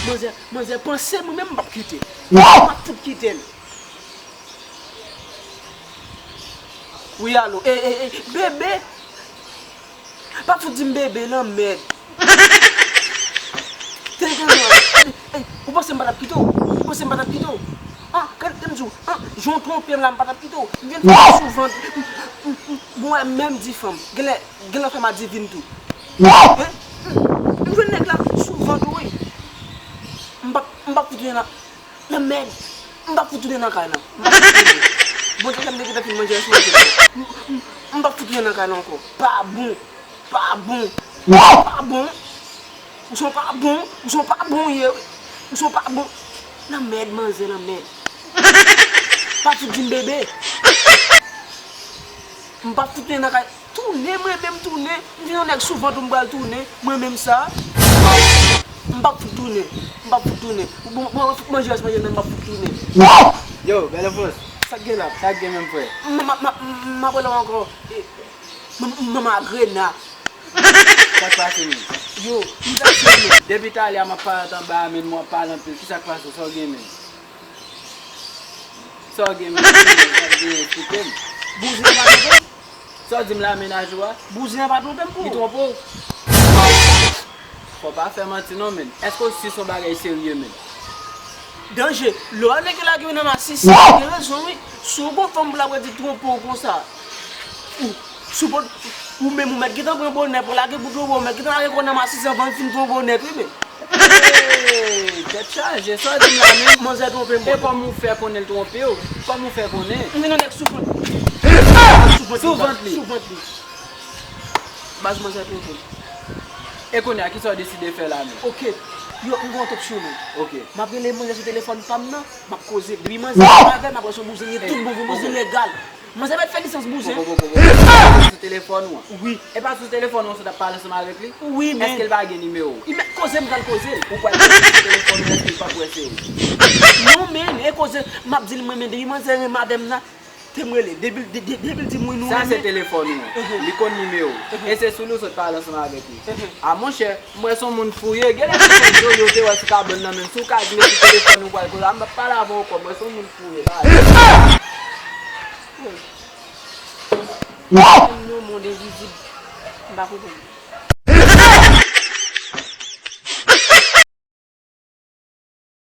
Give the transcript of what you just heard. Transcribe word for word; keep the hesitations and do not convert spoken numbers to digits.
Manzè, manzè panse mwen menm m p ap kite. M p ap fout kite l. Wi, alo. E, e, e, bebe. Pa fout di m bebe, lanmèd. Tenten, non. Ey, ey, ou panse m pa t ap kite w? Ou panse m pa t ap kite w? An, kè, kè m di w, an, jan w twonpe m la, m pa t ap kite w. M vin fè w sou vant. M, m, m, m wè menm di fanm. Genlè, genlè fanm a di vin tou. Hein? M jwenn nèg la sou vant ou, wi. M p ap, m p ap fout tounen nan, lanmèd. M p ap fout tounen nan kay lan. M p ap fout tounen. Bondye fè m te gentan fin manje rès manje la. M, m, m p ap fout tounen nan kay lan ankò. Pa bon. Pa bon. Pa bon. Ou se yon pa bon. Ou se yon pa bon, ye, wi. Ou se yon pa bon. Lanmèd, manzè, lanmèd. Pa fout di m bebe. M p ap fout tounen nan kay. Tounen, mwen menm tounen. M vin yon nèg sou vant ou m pral tounen. Mwen menm sa. M p ap fout tounen. M p ap fout tounen. Ou bon, bon, fout manje rès manje nan, m p ap fout tounen. Yo, Bèl Enfans. Sa k gen la? Sa k gen menm, frè? M, m, m, m, m ap rele w ankò. E, m, m, manman Agrena. Sa k pase menm? Yo, m pral fè menm. Depi talè a m ap parèt anba a, men m ap pale anpil. Kisa k pase? Sa w gen menm? Sa w gen menm? Sa w gen? Eksplike m. Bouzen an pa twonpe m? Sa w di m la, mennaj ou a? Bouzen an pa twonpe m pou ou. Li twonpe w? Fò w pa fè manti non, menn. Èske w si se yon bagay serye, menn? Danje. Lè w wè nèg yo lage w nan masis, li gen rezon, wi. Si w gon fanm pou l ap redi twonpe w konsa, ou, si w pot, ou menm ou mèt gentan pran bonè pou w lage bout twonpe w, mèt gentan lage kò w nan masis anvan l fin twonpe w nèt, wi, menn. Hey, tèt chaje, sa w di m la menm? Manzè twonpe m. E kòman w fè konnen l twonpe w? Kòman w fè konnen? M vin yon nèg sou vant. Sou vant li. Sou vant li. Baz, manzè twonpe m. E kounye a, kisa w deside fè la menm? Oke. Yo, m gen yon top sou nou. Oke. M ap rele manzè sou telefòn pa m nan, m ap koze. Depi manzè avè m, m ap wè se yon bouzen, gen tout bon, bon bouzen legal. Manzè mèt fè lisans bouzen. Poko, poko, poko. Sou telefòn ou an? Wi. E pa sou telefòn ou an sot ap pale ansanm avèk li? Wi, men. Èske l pa gen nimewo w? Li mèt koze, m pral koze l. Ou pral koze sou telefòn ou, èske l p ap wè se ou? Non, men, e koze, m ap di l, mwen, men, depi manzè renmen avè m nan, te m rele. Depi l, de, de, depi l di m wi nou renmen. Sa se telefòn ou an. Li konn nimewo w. E se sou li w sot pale ansanm avèk li. A, monchè, m wè se yon moun fou ye. Genlè se kòb yo, yo te wè sou kabann nan, men si w ka di m e sou telefòn ou pral koze, a, m p ap pale avè w ankò, m wè se yon moun fou ye, ba. Yon mond envizib. M pa konprann.